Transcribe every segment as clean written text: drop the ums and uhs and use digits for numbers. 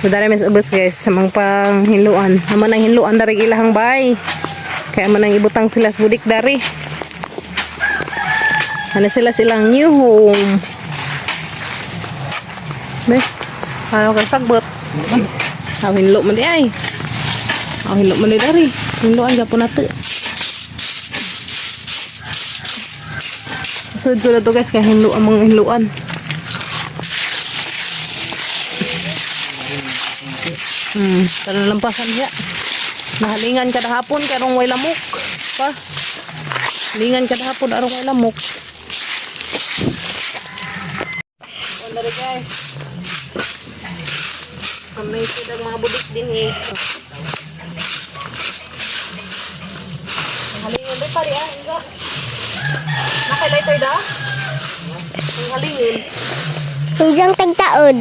So dari mis ubos, guys, sa mga panghinluan. Amo nang hinluan dari ilahang bay. Kaya man ang ibutang sila sa budik dari. Ano sila silang new home. Be, ano ka sagbot? Aw hinlo man di ay. Aw hinlo man di dari. Hinluan gyapon nato. Sud ko na to, guys, kay hinlo ang mga hinluan. Tanan lampasan siya. Nahalingan kada hapon karong way lamok. Pa. Halingan kada hapon arong way lamok. Wala guys. Kamay sila mga budik din eh. Ang halingin ba pare ah, inga. Nakalighter da? Ang halingin. Isang tagtaod.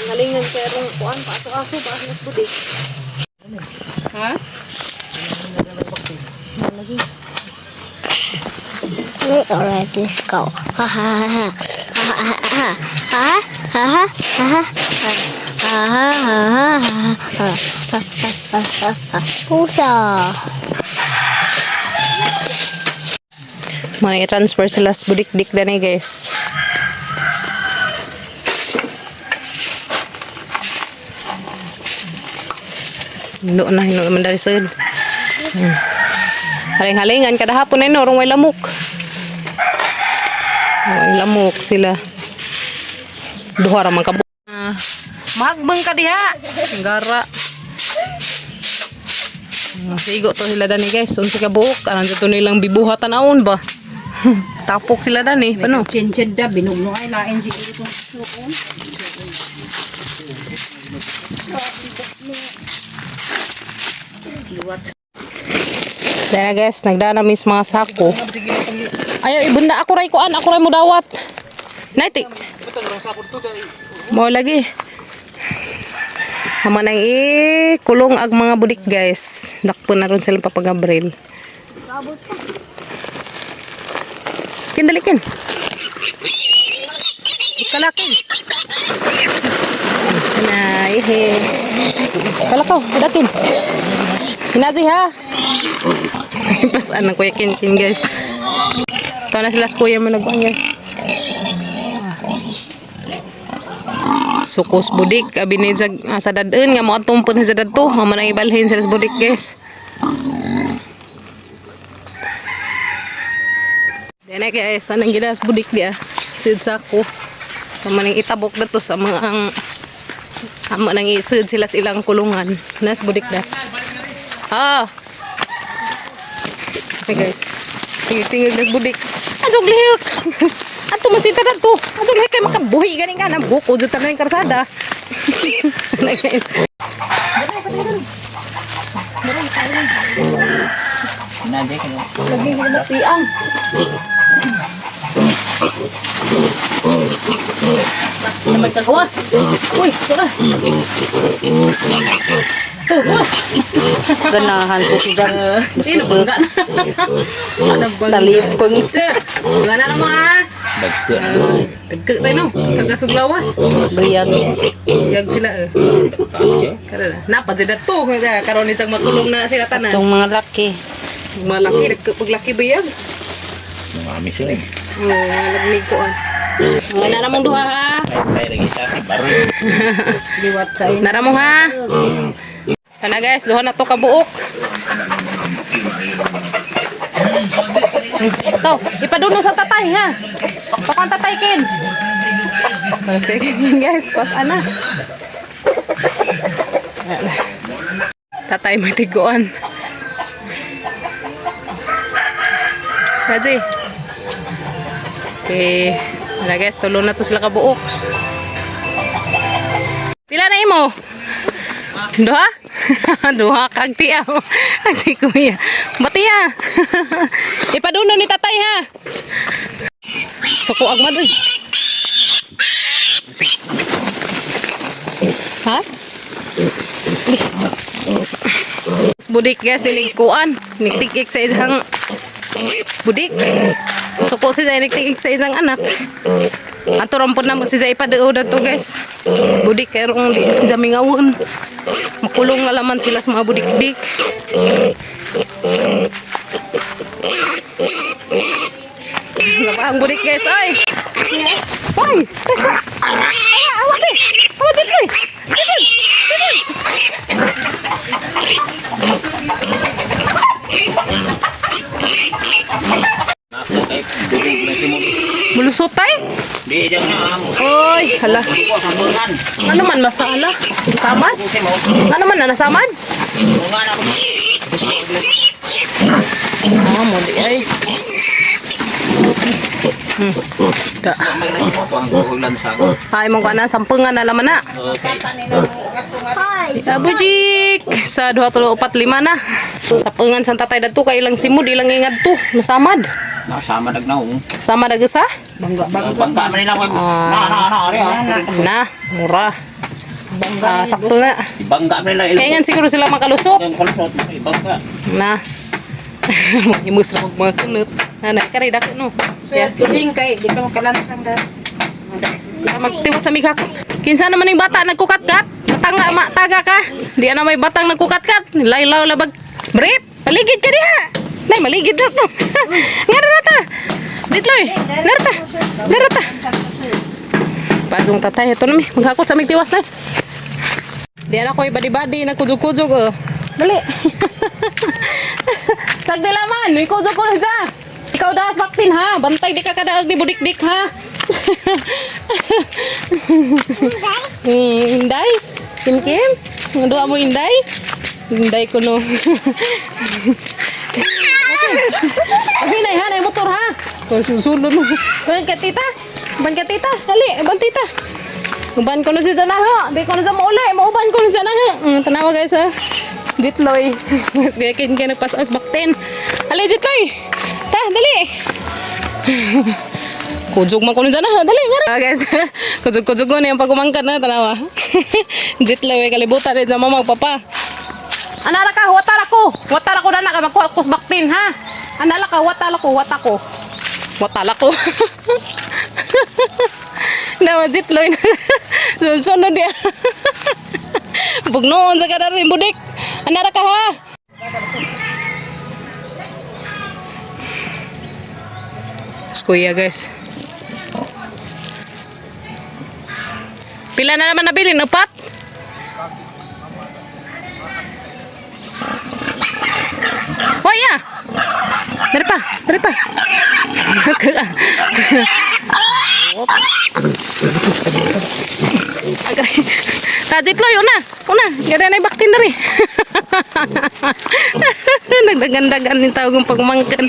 Ang halingin kay rong kuan paaso-aso ba mas budik. Ha? Alright, let's go. Ha ha ha ha. Ha ha ha ha. Ha ha ha ha. Ha ha ha ha ha. Ha ha ha ha. Pusa. Mga i-transfer sila sa budik-dik dani, guys. Hilo na, hilo naman dari sud. Haling-halingan kada hapon ay no, rong way lamok. Way lamok sila. Duha ra man ka. Ah, mahagbang ka diha. Gara. Ah, sigo to sila dani, guys. Unsa ka buok aron dito nilang bibuha tan-awon ba. Tapok sila dani, paano? Chinchid da, binugno ay lain siguro kung suon. Dahil na, guys, nagdana mis mga sako. Ayaw, ibunda ako ray kuan, ako ray mo dawat. Naiti. Mo lagi. Hama nang i-kulong ag mga budik, guys. Dakpo na ron silang papagabril. Kindalikin. Kalakin. Na, ihe. Kalakaw, dakin. Hinazi ha. Pasaan ng Kuya Kinkin, guys. Ito na sila sa kuya mo nagkuhan, guys. Sukos budik abi ni sa, ah, sa dadun nga mo atong pun sa dadto amo nang ibalhin sila sa budik, guys. Dene guys, anang gidas budik dia. Sid sako. Amo nang itabok dato sa mga ang amo nang isud sila sa ilang kulungan. Nas budik da. Ah. Okay, guys. Tingil-tingil ng budik. Adjong lihok! Ato man sita na to. Adjong lihok kay makabuhi ganing ka. Nabuko dito na yung karsada. Lagi na magkagawas. Uy, tara. To, gawas. Ganahan ko siya. Eh, nabangga na. Nabangga. Talipong. Wala na naman ah. Tagka tayo no. Tagasuglawas. Buyag. Yag sila eh. Karon na. Napa jud to. Karon ni makulong na sila tanan. Itong mga laki. Malaki nagka paglaki ba yag? Mami sila eh. Oo, mga lagnig ko ah. Mga nara mong duha ha. Ay, lagi sa baril. Liwat sa ina. Nara mo ha. Kana guys, duha na to kabuok. To, ipaduno sa tatay ha. Pakon tatay kin. Pas kay kin, guys, pas ana. Tatay matiguan. Raji. Okay. Wala guys, tulo na to sila kabuok. Pila na imo? Duha? Duha kag tiya. Kag si kuya. Batiya. Ipaduno ni tatay ha. Suko ag madoy. Ha? Budik guys, inig kuan. Nigtig sa isang budik. Suko siya, nigtig sa isang anak. Ato rampon na mo si Zay ipadao to, guys. Budik kay rong di sa mingawon. Makulong na laman sila sa mga budik-dik. Lapa ang budik, guys. Ay! Ay! Tesa! Ay! Awa si! Awa si! Ay! Dugog na si mo. Mulusot tay? Di diyan na ang. Oy! Hala. Ko sambulan. Ano man masala? Samad? Si mo. Ano man na nasamad? Nga na ko. Ah, mo di ay. Da. May na mo ang ulan sa ako. Ay mo ka na sampungan na laman na. Okay. Hi. Abujik sa 2 3 4 5 na. Sampungan sa tatay dadto kay ilang simod ilang ingad to masamad. Nasama nagnaong. Sama dag isa? Bangga bangga. Bangga man nila ko. Na na na ari ah. Na, mura. Ah, sakto na. Ibangga man nila. Kaya nga siguro sila makalusot. Ang kalusot ibangga. Na. Imus ra og mga kunot. Nanay kari dako no. Yeah. Tuling kay di ka makalansang da. Magtiwas sa mighakot. Kinsa naman yung bata nagkukat-kat? Matanga mataga ka. Di na may batang nagkukat-kat. Laylaw labag. Brip, maligid ka diha. Nay maligid na to. Nga na ta. Ditloy. Narta. Narta. Padung tatay ito na mi. Maghakot sa migtiwas na. Di na ko'y badi-badi nagkujog-kujog oh. Dali. Tagdilaman, may kujog ko na siya. Ikaw das baktin ha. Bantay di ka kadaag ni budikdik ha. Inday? Kim Kim? Ang duha mo Inday? Inday ko no. Paghinay ha, na motor ha. Susunod mo. Ban ka tita. Ban ka tita. Dali, ban tita. Uban ko na si Dana ha. Di ko na sa mauli. Mauban ko na si Dana ha. Tanawa guys ha. Jitloy. Mas kaya kin kayo nagpasas bakten. Ali Jitloy. Ta, dali. Kujog man ko na dyan ha. Dali, nga rin. Ah, guys, kujog-kujog ko na yung pagumangkat na. Tanawa. Jitloy, may kalibutan rin sa mama, papa. Anala ka, watala ko. Watala ko na na, magkuha ko sa baktin, ha? Anala ka, watala ko, wata ko. Watala ko. Nawa, Jitloy na. Sunod ya. Bugnoon sa kada rin, budik. Anara ka, ha? Kuya, guys. Pila na naman nabili? Upat? Oh, yeah. Dari pa, dari pa. Agay. Tajit lo, una. Una, gada na baktin dari. Nagdagan-dagan ni tawag ng pagmangkan.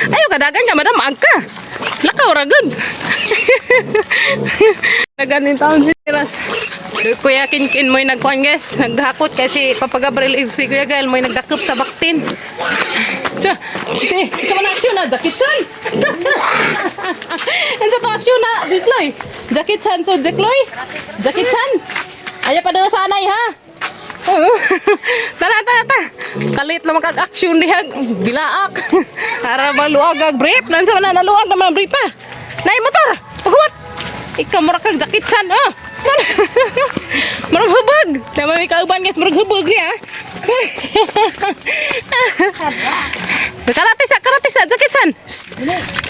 Ayaw kadagan ka, madam, maag ka. Lakaw ra gud. Dagan ni tawag si Ras. Kuya Kinkin mo'y nagkuhan guys, naghakot kasi Papa Gabriel eh, si Kuya Gael mo'y nagdakop sa baktin. Tiya, si, sa man aksyon na, jacket san. Ano to aksyon na, Jekloy? Jacket san to, Jekloy? Jacket san? Ayaw pa daw sa anay ha? Oo. Tara, tara, ta. Kalit lang makag-action diha. Bilaak. Para maluag ang brief. Nansa man na naluag naman ang brief pa. Nay motor. Paghuwat. Ikaw mura kag jacket san oh. Murag hubog. Tama may kauban guys, murag hubog niya. Karate sa, jacket san. Shh.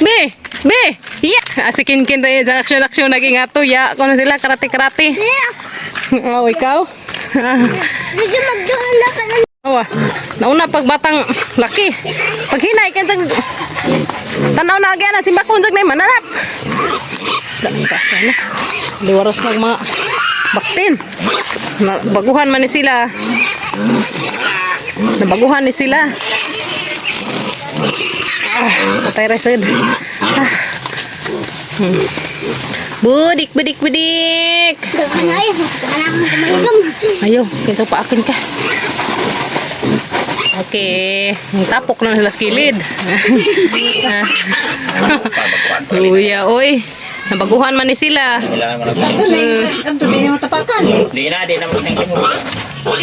B, B. Yeah. Asikin kin rin action action naging ato ya. Kono sila karate karate. Oh, ikaw? Medyo magduha na ka na. Awa. Nauna pag batang laki. Pag hinay kan sa tanaw na agyan ang simbakon jag nay mananap. Liwaros mag mga baktin. Na, baguhan man ni sila. Nabaguhan ni sila. Ah, patay ra sad. Ah. Budik, budik, budik. Daghan ay, daghan akong kumaligam. Ayo, kinsa pa akin ka. Okay, ang tapok na sila sa kilid. Kuya, oy. Nabaguhan man ni sila. Kailangan mo na. Ang tubig mo tapakan. Di na, di na mo.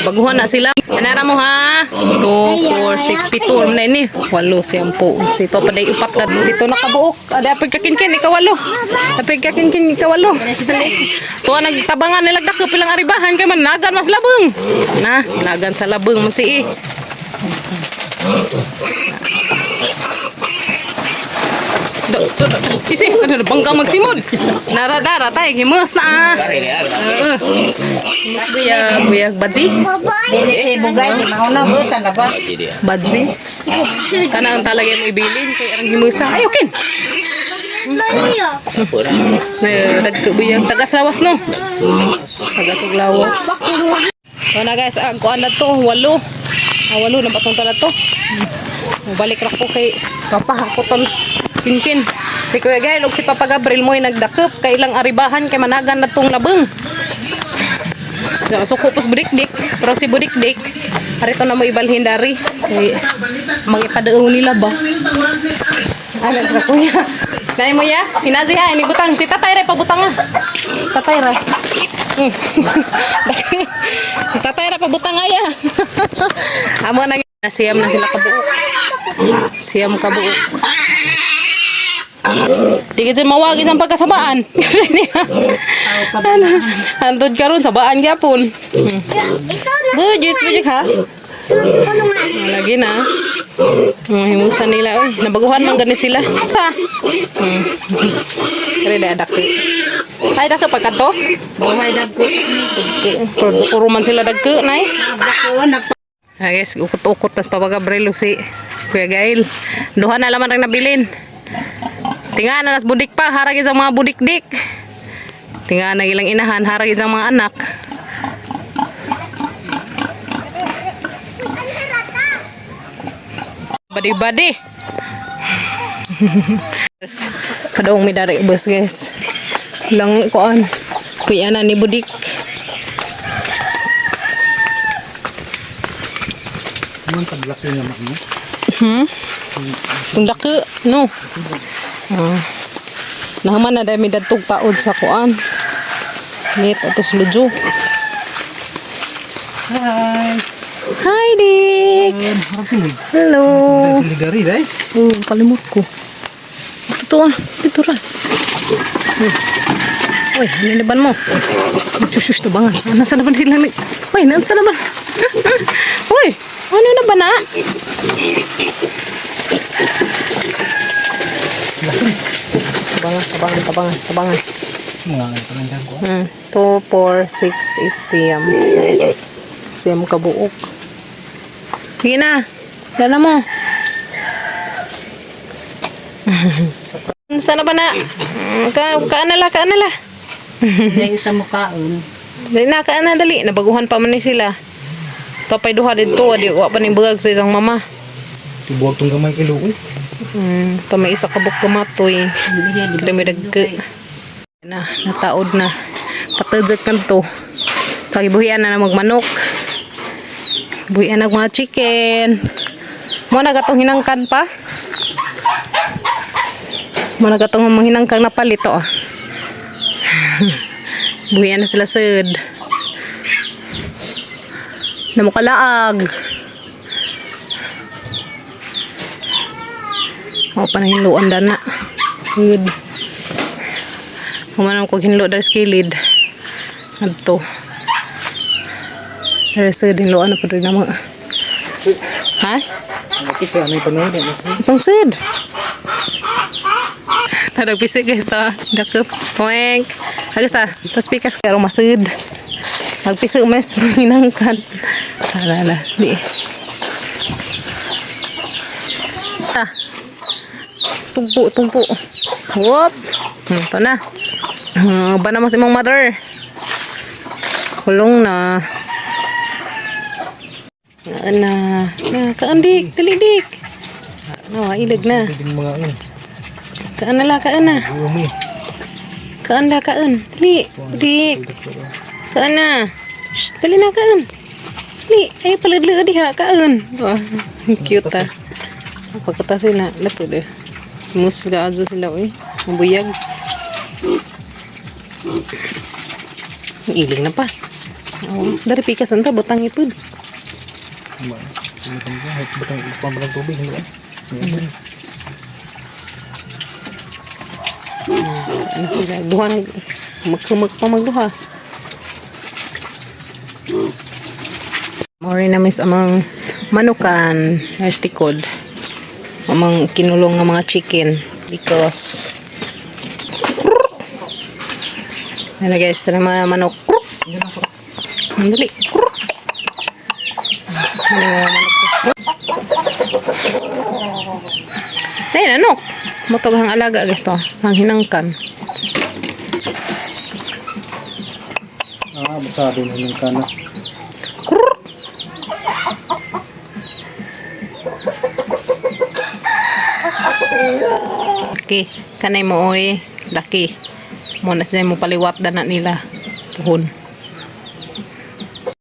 Baguhan na sila. Anara mo ha. 2, 4, 6, 7, na ini. 8, 9, 11. Ito pa day upat na dito nakabuok. Ada apig kakinkin ikawalo. Apig kakinkin ikawalo. Tuwa nagtabangan nila dako pilang aribahan kay man nagan mas labeng. Na, nagan sa labeng man si eh. Do, do, do. Isi, ano bangka magsimod. Nara dara tay himus na ah. Heeh. Himus buyag, buyag badzi. Dili si bugay di mauna butan na ba? Badzi. Kana ang talagay mo ibilin kay arang himusa. Ay, okay. Dagko buyag tagas lawas no. Tagas og lawas. Wala guys, ang kuan na to, walo. Ah, walo na patong tala to. Balik ra ko kay Papa hakoton kinkin. Di Kuya Gael, og si Papa Gabriel mo'y nagdakop kay ilang aribahan kay managan na tong labeng. So, suko pos budikdik, pero si budikdik, harito na mo ibalhin dari. Kay mangipadao nila ba? Ano sa kuya? Dai mo ya, hinazi ha, ini butang. Si tatay re pabutang ah. Tatay re. Si tatay re pabutang aya. Amo na siyam na sila kabuok. Siyam kabuok. Di ka dyan mawag isang pagkasabaan. Ano? Andod karon sabaan gyapon. Ikaw na Budget, budget ha. sunod sa kulungan. Lagi na. Mga himusan nila. Uy, nabaguhan man gani sila. Ha? Kaya da daki. Ay daki pagkato. Buhay dagko. Puro man sila dagko nay. Dagko nag Ah, guys, ukot-ukot tas papagabrelo si Kuya Gail. Duha na laman rang nabilin. Tinga na nas budik pa, harag isang mga budik-dik. Tinga na ilang inahan, harag isang mga anak. Badi-badi. Kadaong mi dari bus guys. Lang kuan. Kuya na ni budik. Ang laki, no. Ah. Nahaman na dami dadtog taod sa kuan. Nit atos lujo. Hi. Hi, Dick. Hello. Dari dai. Oh, kalimot ko. Ito to ah. Dito ra. Uy. Uy, ano na mo? Sus, tabangan. Nasa naman sila? Uy, nasa naman? Uy, ano na ba na? Tabangan, tabangan, tabangan, tabangan. Mga panandang ko. 2, 4, 6, 8, siyam. Siyam kabuok. Sige na. Dala mo. Sana ba na? Kaan na la, kaan na la. Dahil sa mukhaon. Dali na, kaan na, dali. Nabaguhan pa man ni sila. Topay duha dito, di wa pa ni bugag sa isang mama. Tibuag tong gamay kay luoy. Pa may isa kabuk kamatoy. Dami dagke. Na, nataod na. Patadyak kan to. Pagibuhian na na magmanok. Buhian na mga chicken. Mo na gatong hinangkan pa. Mo na gatong mga hinangkan na palito ah. Buhian na sila sud. Namukalaag. O panahinluan dana. Sud. Humanong kog hinlo dari sa kilid. Adto. Dari sud hinluan na pud rin na mga. Ha? Kisa ano panood. Pang sud. Tarag pisi guys ta. Dakep. Poeng. Agus ah. Tapos pikas karo masud. Nagpiso mas hinangkan. Tara na. Di. Ah. Tugpo, tugpo. Whoop. Ito na. Ba na mas imong mother? Kulong na. Na, na. Na, kaandik, dalidik. Na, ilag na. Ding mga ano. Kaan na la, kaan na. Umi. Kaan la, kaan. Dali, dik. Kaan na. Shh, dali na, kaan. Dali, ay paladlo diha, kaan. Oh, cute ah. Pagkatasin na, lapo de. Mus ga azo sila uy. Mabuyag. Ang Iling na pa. Oh, dari pikas anta butang ipod. Butang butang tubig hindi ba? Ano sila? Duha na. Magkumag pa magduha. More na miss amang manukan. There's tikod. Amang kinulong nga mga chicken. Because ano guys, tara mga manok. Ang dali. Ano yung mga manok? Dahil ano? Mutog ang alaga guys to. Ang hinangkan. Ah, basado na yung kana. Kurr. Okay, kanay mo oy, laki. Mo na sila mo paliwat dana nila. Puhon.